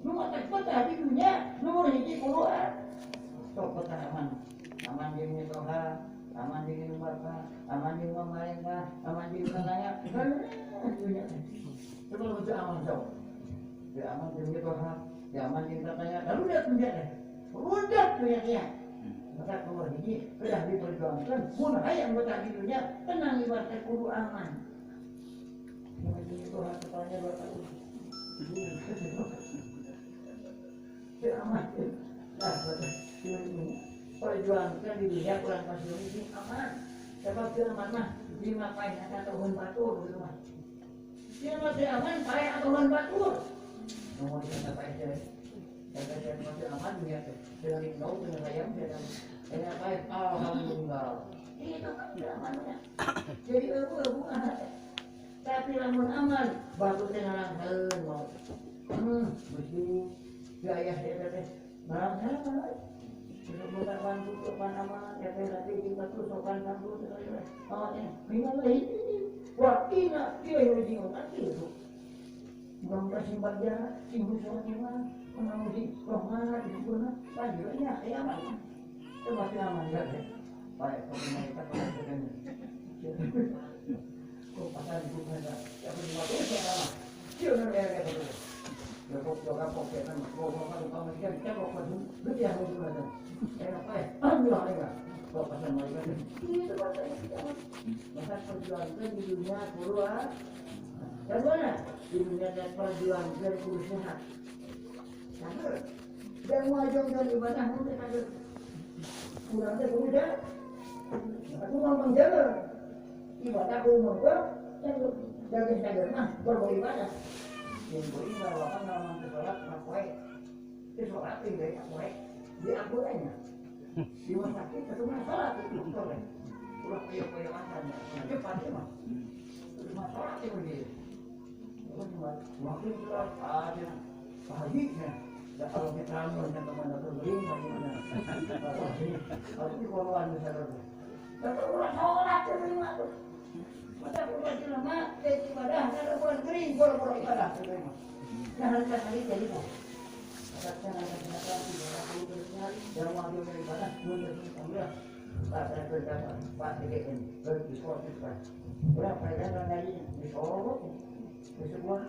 nu mah teh di dunia nomor hiji kudu sok betah aman aman jeung mitoha aman jeung bapa aman jeung pamarentah aman jeung tetangga dunia teh coba lu aman jauh, ya aman jeung mitoha, ya aman jeung tetangga, lalu lihat dunia deh, udah dunia. Maka keluar hiji sudah diperjuangkan, mun hayang betah di dunia, tenang ibarat kudu aman. Mun jeung mitoha kepalanya 2 tahun. Teu aman. Nah, perjuangkan di dunia kurang pasti ini aman. Sebab teu aman mah lima paeh atau tahun batur gitu mah. Dia masih aman, paeh atau tahun batur. Nomor kita paeh teh. Kata dia masih aman dia teh. Dengan tahu dengan ayam dia dan paeh alhamdulillah. Itu kan tidak amannya. Jadi eueuh teh. Tapi lamun aman, batu teh nalangkeun mau. Bersih. Si ayah dia teh barang sana. Bukan bantu sopan aman, ya teh nanti kita tuh sopan santun oh ini minallahi wa inna ilaihi raji'un itu. Mudah-mudahan sing bagja, sing husnul mah, mengamuji rahmat dipuna, lanjutnya ya aman. Itu masih aman ya. Baik, pemerintah pada dengan. Kok pasar dibuka dah. Ya berdua tu saya. Dia nak bayar ke tu. Ya kok kok kok kok kan kok kok kok kok macam kita kok kok tu dia harus ada. Apa ya? Alhamdulillah ya. Kok pasar mereka itu pasar kita. Masa perjuangan di dunia keluar. Dan mana? Di dunia dan perjuangan kudu sehat. Sabar. Dan wajong dan ibadah mungkin ada. Kurang teh kudu. Aku mau menjaga ibadah aku mau jaga mah baru ibadah. Yang beribadah walaupun lamun teu salat mah poe. Teu salat teh deui poe. Di aku nya. Di rumah sakit ketemu salat itu dokter. Ulah koyo-koyo acan. Cepat ya mah. Rumah salat teh begini. Waktu sholat ada paginya. Ya kalau kita ramai dan teman atau bering bagaimana? Kalau di koloan misalnya. Tapi ulah sholat terima tuh. Masa ulah jelema teh ibadah kada bukan kering boro-boro ibadah terima. Nah harus kali jadi kok. Kata kata yang mau ibadah mundur alhamdulillah. Pak saya berkata Pak DKN berdiskusi Pak. Ulah pada ngaji di Solo di sebuah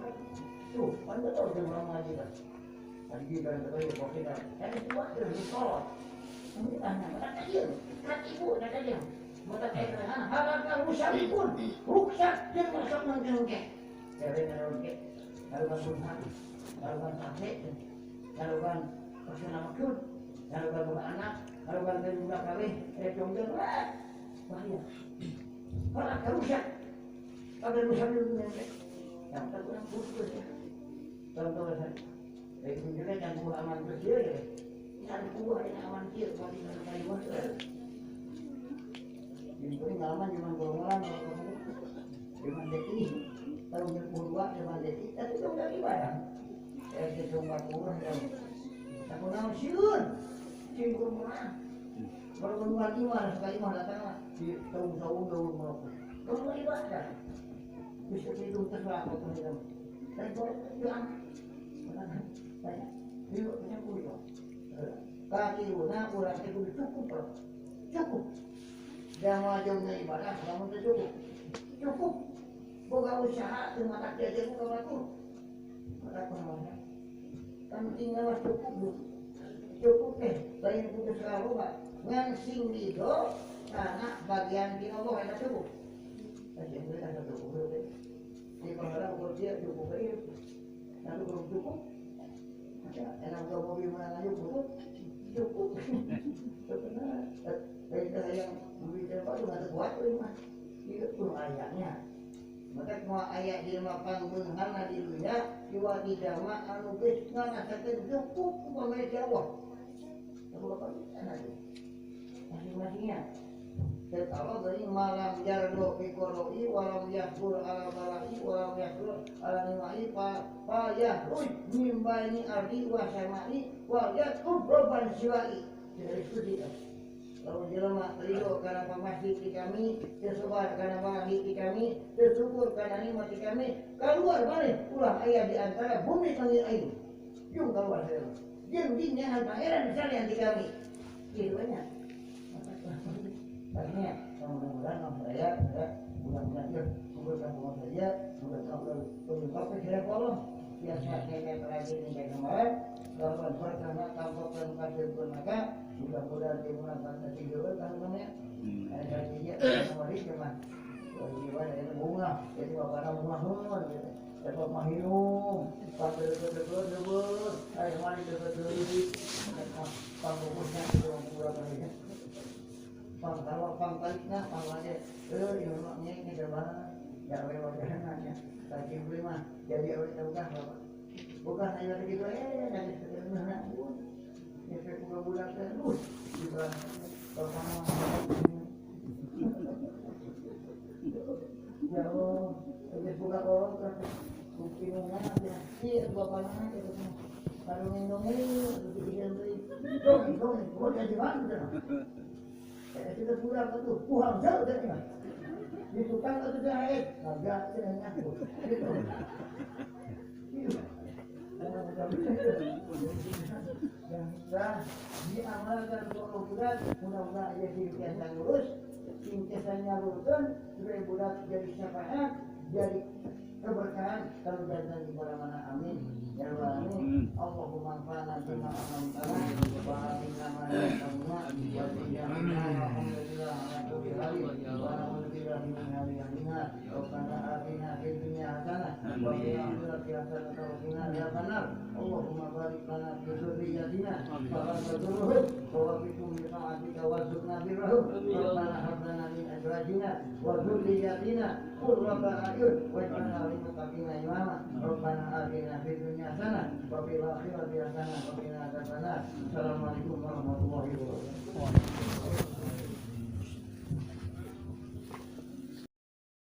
tuh kan betul dia orang ngaji kan. Tadi kan betul ya kita. Saya sebuah di Solo. Ini tanya, mata kecil, kat ibu nak dia. Mata kayak halaka musyalikun, ruksak jeung masuk nang ke. Cewek nang ke. Laluan sunat, laluan sate, laluan personal maksud, laluan boga anak, laluan dari budak kawin, jongjon, bahaya. Halaka rusak. Ada rusak di dunia ke. Yang tak kurang putus ya. Contoh saya. Dari kunjungan kan buah aman bersih ya. Kan buah yang aman kieu bagi kayu buah. Yang penting aman cuma golongan, cuma deki. Kalau dua cuma deki, tapi itu udah ibadah. Saya cuma buah yang aku naon siun, siun kurma. Baru keluar iman, suka iman datang di saung-saung daun merokok. Baru ibadah. Bisa hidup terserah apa itu. Saya boleh bilang, banyak. Hidup punya kuyo. Kaki guna kurang itu cukup, cukup. Jangan wajahnya ibadah, kamu itu cukup, cukup. Boga usaha, cuma tak jajan buka batu. Maka penawanya. Penting mas cukup bu, cukup lain putus kalau pak. Ngan sing lido, karena bagian dinobo ada cukup. Tapi yang mereka ada cukup deh. Di pengarang kerja cukup aja. Lalu belum cukup. Enak gak mau gimana aja cukup, cukup. Sebenarnya dari yang memberikan baru nggak ada kuat tuh mah. Itu ayatnya. Maka semua ayat di mapan beunghana di dunia jiwa didama anu geus nganasakeun cukup upama Allah. Aku bapak anak masing-masingnya. Kalau dari malam jardo fi qoro'i walam yahdur ala bala'i walam yahdur ala nimai fa yahruj min baini ardi wa sama'i wa yatub rabban siwa'i. Jadi studi. Kalau jelema ridho karena pamasti di kami, tersebar karena wahyi di kami, tersyukur karena nikmat di kami, keluar balik ulah ayah di antara bumi tangil air. Jung keluar saya. Jeung dinya hal pangeran sekalian di kami. Kieu nya. Baiknya, mudah-mudahan saya, mudah-mudahan ya, mudah-mudahan saja, mudah-mudahan penyebab kira Allah. Biasa kayak terakhir ini kayak kemarin, kalau pertama tampakkan kasih maka mudah-mudahan timuran pada tiga tahunnya. Ada dia kemarin cuma gimana itu bunga, jadi bapak bunga bunga gitu. Dapat mahirum, pada dekat-dekat, ayo mari dekat-dekat, pangkukusnya itu bunga kali. Pang kalau pang talikna pang aja, ini maknya ini gimana? Ya lewat jalannya, lagi beli mah, jadi awet bukan bapak, bukan hanya begitu aja, dari sederhana pun, ya saya buka budak terus, juga pertama, ya Allah, habis buka kolom terus, bukti mana, iya bapak mana itu. Kalau ngomong dong dong, gua jadi mana? Kayak kita pulang tuh, pulang jauh dari mana? Di tukang atau jahit, agak sih ngaku. Gitu. Yang telah diamalkan oleh budak, mudah-mudahan ia diri lurus, tingkasannya lurus, supaya budak jadi syafaat, jadi keberkahan kalau jalan di mana-mana. Amin. Ya Rabbal alamin. Allahumma anfa'na bima 'allamtana wa 'allimna ma yanfa'una wa zidna ilma. Alhamdulillah ala kulli hal wa na'udzu billahi min halina. Rabbana atina fid dunya hasanah wa fil akhirati hasanah wa qina adzabannar. Allahumma barik lana fi dzurriyyatina wa la tadurruhum wa waffiqhum li ta'atika warzuqna birrahum. Rabbana hab lana min azwajina wa dzurriyyatina qurrata a'yun waj'alna lil muttaqina imama. Rabbana atina fid dunya hasanah wa fil akhirati hasanah wa qina adzabannar. Assalamualaikum warahmatullahi wabarakatuh.